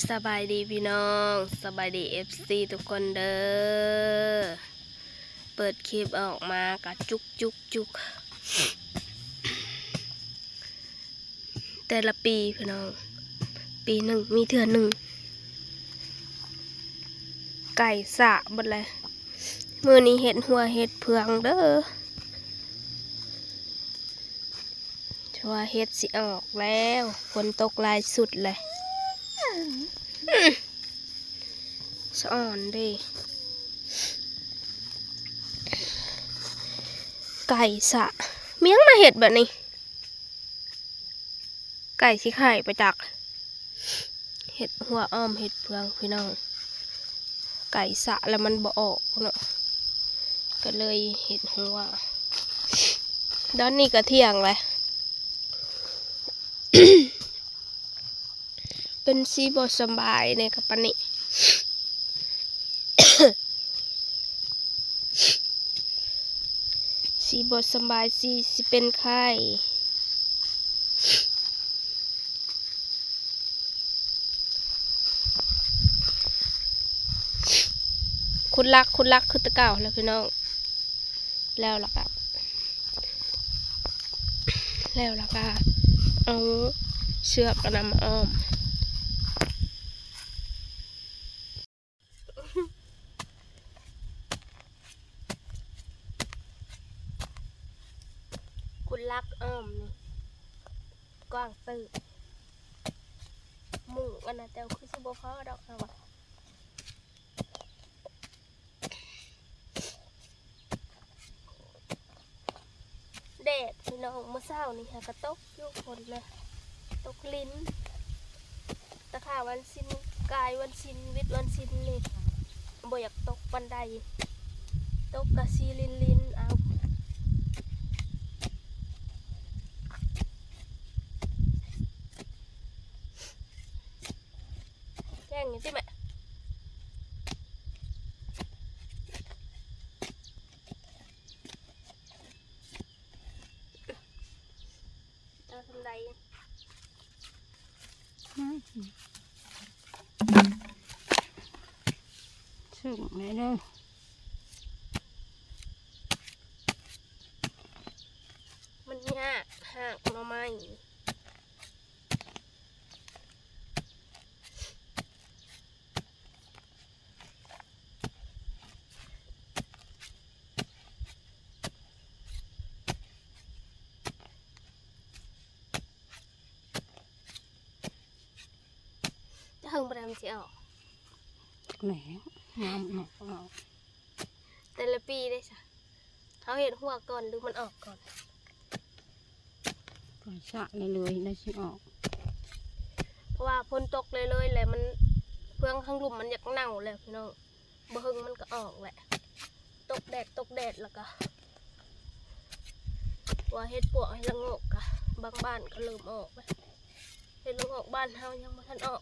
ສະບາຍດີພີ່ນ້ອງ ສະບາຍດີເອັຟຊີທຸກຄົນເດີ. ເປີດຄລິບອອກມາກະຈຸກຈຸກຈຸກ ແຕ່ລະປີພີ່ນ້ອງ ປີໜຶ່ງມີເທື່ອໜຶ່ງ ໄກ່ສະເບິດແລ້ວ. ມື້ນີ້ເຮັດຮົ້ວເຮັດເຟືອງເດີ. ວ່າເຫັດຊິອອກແລ້ວ ຝົນຕົກຫຼາຍສຸດແຫຼະ. ສະອອນເດ້ ໄກ່ສະ ມີຫຍັງມາເຮັດບາດນີ້? ໄກ່ຊິໄຂ່ປະຈັກ. ເຮັດຮົ້ວອ້ອມເຮັດເຟືອງພີ່ນ້ອງ ໄກ່ສະແລ້ວມັນບໍ່ອອກເນາະ ກໍເລີຍເຮັດຮົ້ວ. ດອນນີ້ກໍທ່ຽງແລ້ວ ເປັນຊິບໍ່ສະບາຍແດ່ກະປານນີ້. ຊິບໍ່ສະບາຍ ຊິ ຊິເປັນໄຂ້. ຂຸດຫຼັກ ຂຸດຫຼັກຄືແຕ່ເກົ່າແລ້ວພີ່ນ້ອງ. ແລ້ວລະກະ ແລ້ວລະກະເອົາເຊືອກອັນນັ້ນມາອ້ອມ. ຂຸດຫຼັກອ້ອມນີ້ ກວ້າງເຕີບ. ມຸງອັນນັ້ນແຕ່ຄືຊິບໍ່ພໍດອກເຮົາວ່າ. ແດດພີ່ນ້ອງ ມື້ເຊົ້ານີ້ຫາກະຕົກຢູ່ຝົນນະ ຕົກລິນ. ຕະຂາວັນສິນ ກາຍວັນສິນ ວິດວັນສິນນີ້ ບໍ່ຢາກຕົກປານໃດ ຕົກກະຊິລິນໆ ເອົາ. ແກງຢູ່ຕິແມ່. ເອົາສ່ຳໃດ? ເຊິ່ງແມ່ເດີ ມັນຍາກ ຮາກໜໍ່ໄມ້. ເຖິງບໍ່ໄດ້ມັນຊິອອກ ແຫຼະ ງາມເນາະ ແຕ່ລະປີເດ້ຊະ. ເຮົາເຮັດຮົ້ວກ່ອນ ຫຼືມັນອອກກ່ອນ? ກໍຊະເລື້ອຍໆ ແລ້ວຊິອອກ ເພາະວ່າຝົນຕົກເລື້ອຍໆ ແລ້ວມັນ ເຟືອງທາງລຸ່ມມັນຢາກເນົ່າແລ້ວພີ່ນ້ອງ. ບໍ່ເຫິງມັນກໍອອກແຫຼະ ຕົກແດດ ຕົກແດດ ແລ້ວກໍ ວ່າເຫັດປວກເຫັດລະໂງກກະ ບາງບ້ານກໍເລີ່ມອອກແລ້ວ. ເຫັດລະໂງກບ້ານເຮົາຍັງບໍ່ທັນອອກ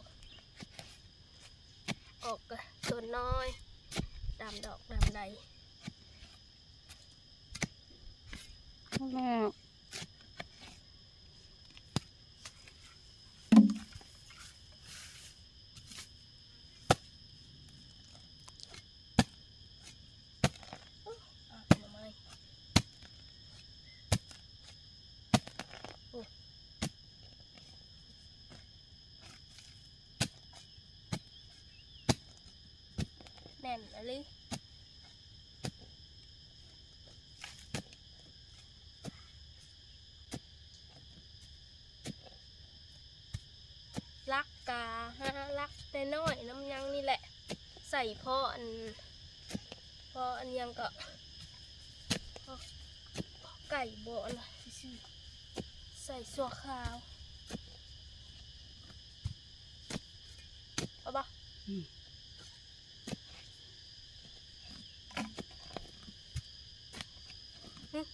ອອກກະສ່ວນນ້ອຍ ຕາມດອກຕາມໃດ. ແລ້ວ ແໜ້ນອີ່ຫຼີ. ລັກກະຫາລັກແຕ່ນ້ອຍນຳຫຍັງນີ້ແຫຼະ ໃສ່ພໍອັນ ພໍອັນຫຍັງເກາະ ພໍໄກ່ບໍ່ ອັນນັ້ນຊື່ໆ ໃສ່ຊົ່ວຄາວ ເອົາບໍ່? ອືມ. ອືມ.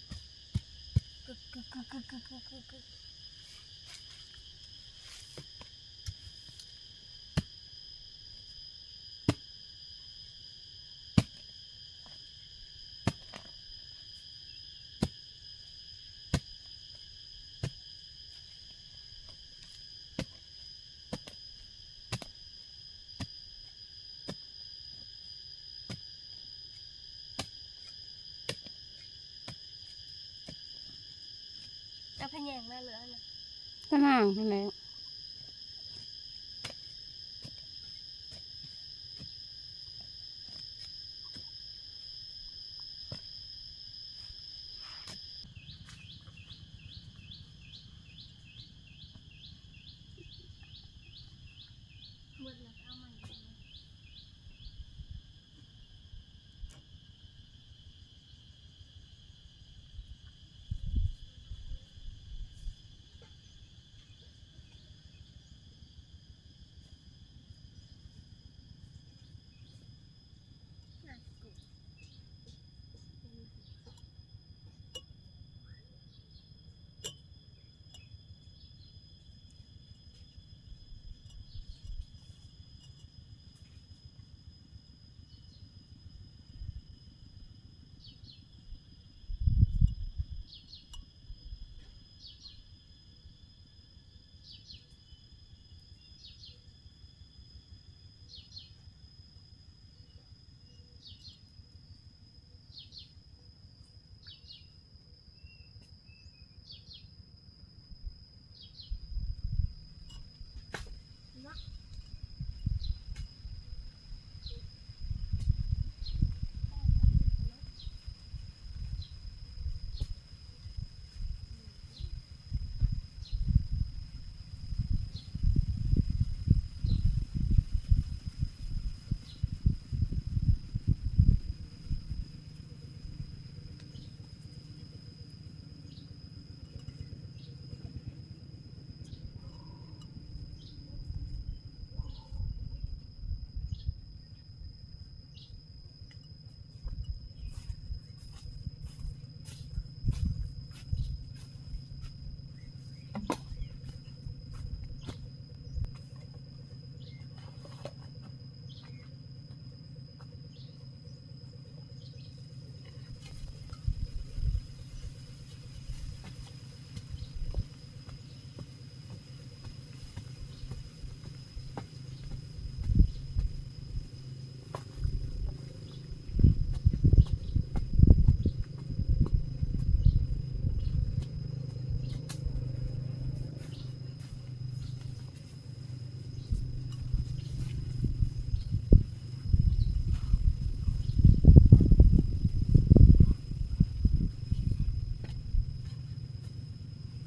ຕາພະແຍງນະເຫຼືອນະ ຕານາງຫັ້ນແຫຼະ.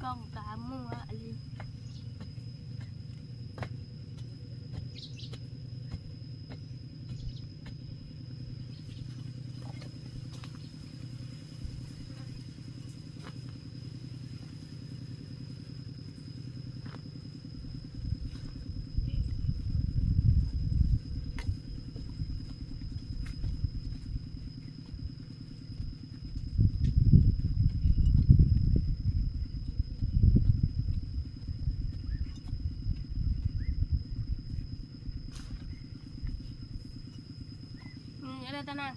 ກ້ອງຕາມົວອີ່ຫຼີ. ອືມ ເອົາເດີຕານາງ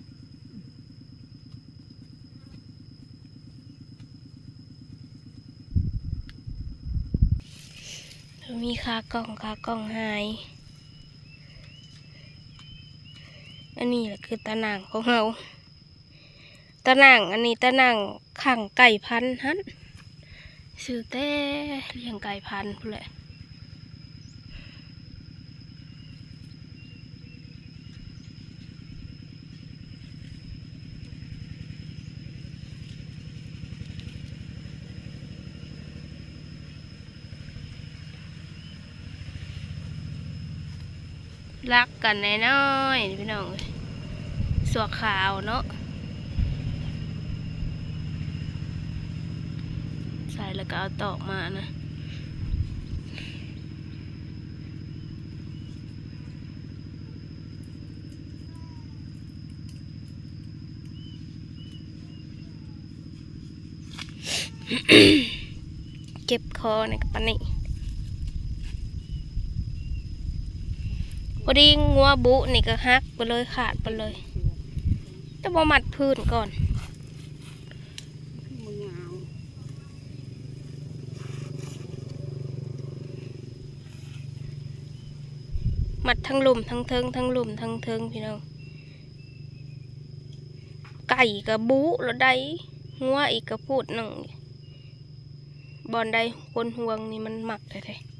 ມີຂາກ້ອງ ຂາກ້ອງຫາຍ. ອັນນີ້ລະຄືຕານາງຂອງເຮົາ. ຕາໜ່າງ ອັນນີ້ຕາໜ່າງຂັງໄກ່ພັນຫັ້ນ ຊື້ແຕ່ລ້ຽງໄກ່ພັນພຸ້ນແຫຼະ. ລັກກັນແນ່ນ້ອຍພີ່ນ້ອງເອີຍ ຊົ່ວຄາວເນາະ ໃສ່ແລ້ວກໍເອົາຕອກມານະ. ເຈັບຄໍນີ້ກໍປານນີ້ ພໍດີງົວບຸນີ້ກໍຫັກໄປເລີຍ ຂາດໄປເລີຍ ແຕ່ບໍ່ມັດພື້ນກ່ອນ. ມັດທັງລຸ່ມທັງເທິງ ທັງລຸ່ມທັງເທິງພີ່ນ້ອງ. ໄກ່ກໍບຸໂລດໃດ໋ ງົວອີກກໍພູດໜຶ່ງ. ບ່ອນໃດຄົນຫ່ວງນີ້ມັນມັກແທ້